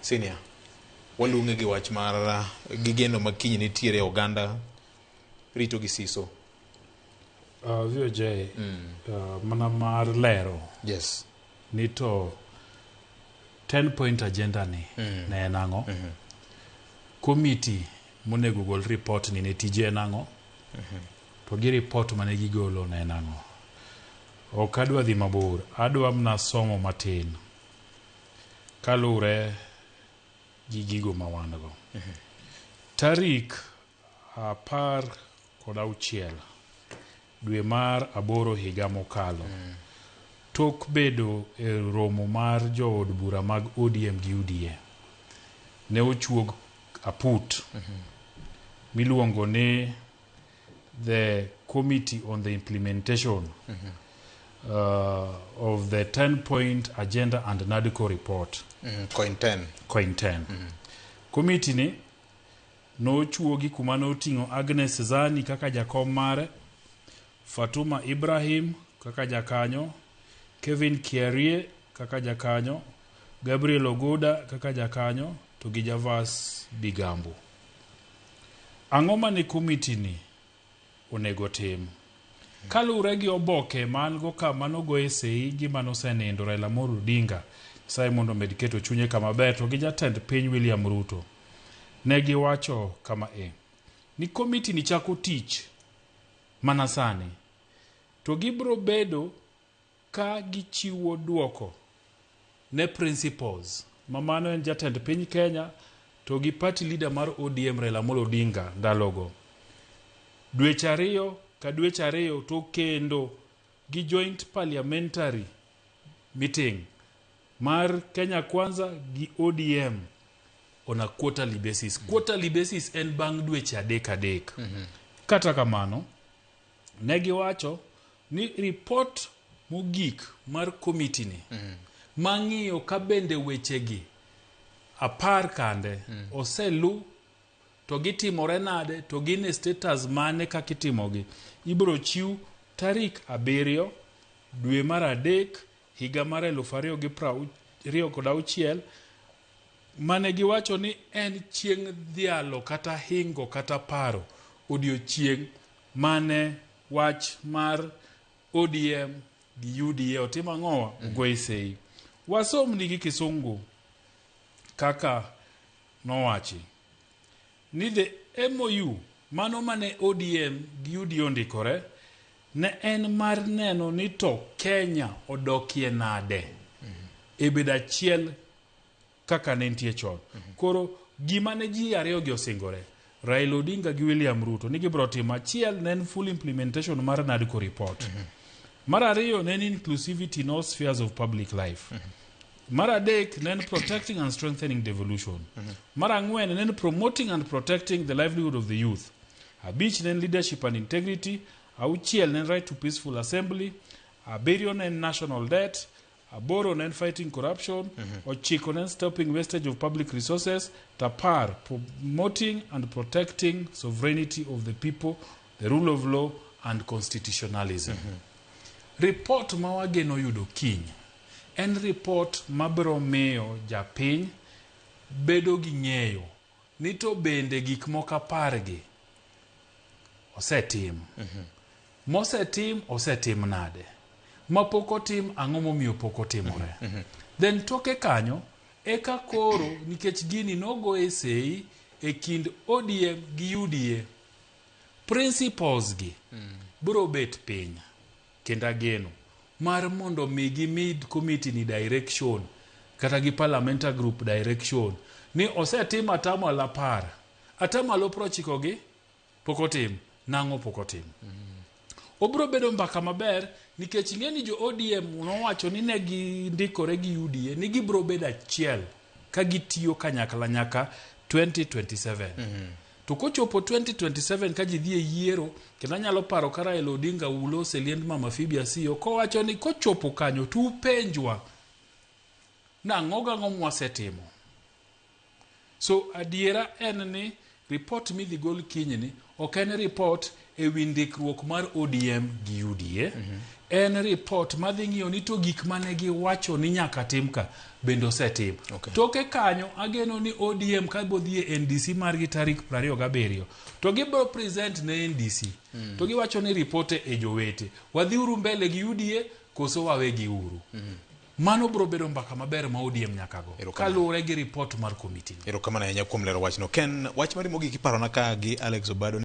Senior, waluonge gi wach mar gi geno ma kiny nitiere oganda rito gi siso. VOJ, mana mar lero ni to 10 point agenda ni ne en ang'o? Committee monego gol report ni ne tije en ang'o? To gi report mane gigolo ne en ang'o? Ok adwa dhi mabor, adwa mana somo matin kaluwre gi gigo ma wan go. Tarik 16 dwe mar aboro higa mokalo, tok bedo e romo mar jood bura mag ODM gi UDA, ne ochuog aput miluongo ni the Committee on the Implementation of the 10-point Agenda and NADCO report. Coin 10. Coin 10. Committee ni nochuogi kuma noting'o Agnes Zani kaka jakom mare, Fatuma Ibrahim kaka jakanyo, Kevin Kiarie kaka jakanyo, Gabriel Oguda kaka jakanyo, to gi Javas Bigambo. Ang'o mane committee ni onego tim? Kaluwore gi oboke man go ka manogoye sei gi manosenindo Raila Amolo Odinga, Nyasaye mondo omed keto chunye kama ber, to gi jatend piny William Ruto, ne giwacho kama e ni komiti ni chako tich mana sani to gibiro bedo ka gichiwo duoko ne principals ma mano en jatend piny Kenya to gi party leader mar ODM Raila Amolo Odinga ndalogo. Dweche 2 ka dweche 2 to kendo gi joint parliamentary meeting mar Kenya Kwanza gi ODM on a quarterly basis. Quarterly basis en bang' dweche 3 3. Kata kamano, ne giwacho ni report mogik mar committee ni mang'iyo ka bende wechegi 10 kande oselu to gitimore nade to gin e status mane kaka itimogi, ibiro chiw tarik 7 dwe mar 3 higa mar 2026, mane giwacho ni en chieng' dhialo kata hingo kata paro odiochieng' mane wach mar ODM gi UDA otimo ang'owa ogoye sei. Wasom ni gi kisungu kaka nowachi ni the MOU mano mane ODM gi UDA ondikore ne en mar neno ni to Kenya odokie nade e bedo achiel kaka ne nitie chon. Koro gima ne ji ariyo gi osingore, Raila Odinga gi William Ruto, ni gibiro timo achiel ne en full implementation mar NADCO report. Mar ariyo ne en inclusivity in all spheres of public life. Mar adek ne en protecting and strengthening devolution. Mar ang'wen ne en promoting and protecting the livelihood of the youth. Abich ne en leadership and integrity. Auchiel ne en right to peaceful assembly. Abiriyo ne en national debt. Aboro ne en fighting corruption. Ochiko ne en stopping wastage of public resources. 10 promoting and protecting sovereignty of the people, the rule of law and constitutionalism. Report ma wageno yudo kiny en report mabiro miyo japiny bedo gi ng'eyo ni to bende gik moko 10 gi osetim. Mosetim osetim nade? Mapok otim ang'o momiyo pok otimore? Then toke kanyo eka koro nikech gini nogoye sei e kind ODM gi UDA, principles gi biro bet piny kendo ageno mar mondo mi gimi committee ni direction kata gi parliamentary group direction ni osetim 10%, 90% gi pok otim, nang'o pok otim. Obiro bedo mbaka maber nikech ing'e ni jo ODM nowacho ni ne gindikore gi UDA ni gibiro bedo achiel ka gitiyo kanyakla nyaka 2027. To kochopo 2027 ka ji dhi e yiero, kendo anyalo paro ka Raila Odinga ulo oseliend Mama Phoebe Asiyo kowacho ni kochopo kanyo to upenjwa nang'o gang'o mwasetimo. So adiera en ni Report midhi gol kinyni ok en report e wi ndikruok mar ODM gi UDA. En report madhi ng'iyo ni to gik mane giwacho ni nyaka tim ka bende osetim. Toke kanyo ageno ni ODM ka bodhi e NDC margi tarik 27 to gibiro present ne NDC to giwacho ni report e jowete wadhiuru mbele gi UDA koso wawe gi uru. Mano biro bedo mbaka maber ma ODM nyaka go Erokamano. kaluwore gi report mar komiti. Erokamano ahinya kuom lero wachno. Ken, wach mari mogik iparona ka gi Alex Obado.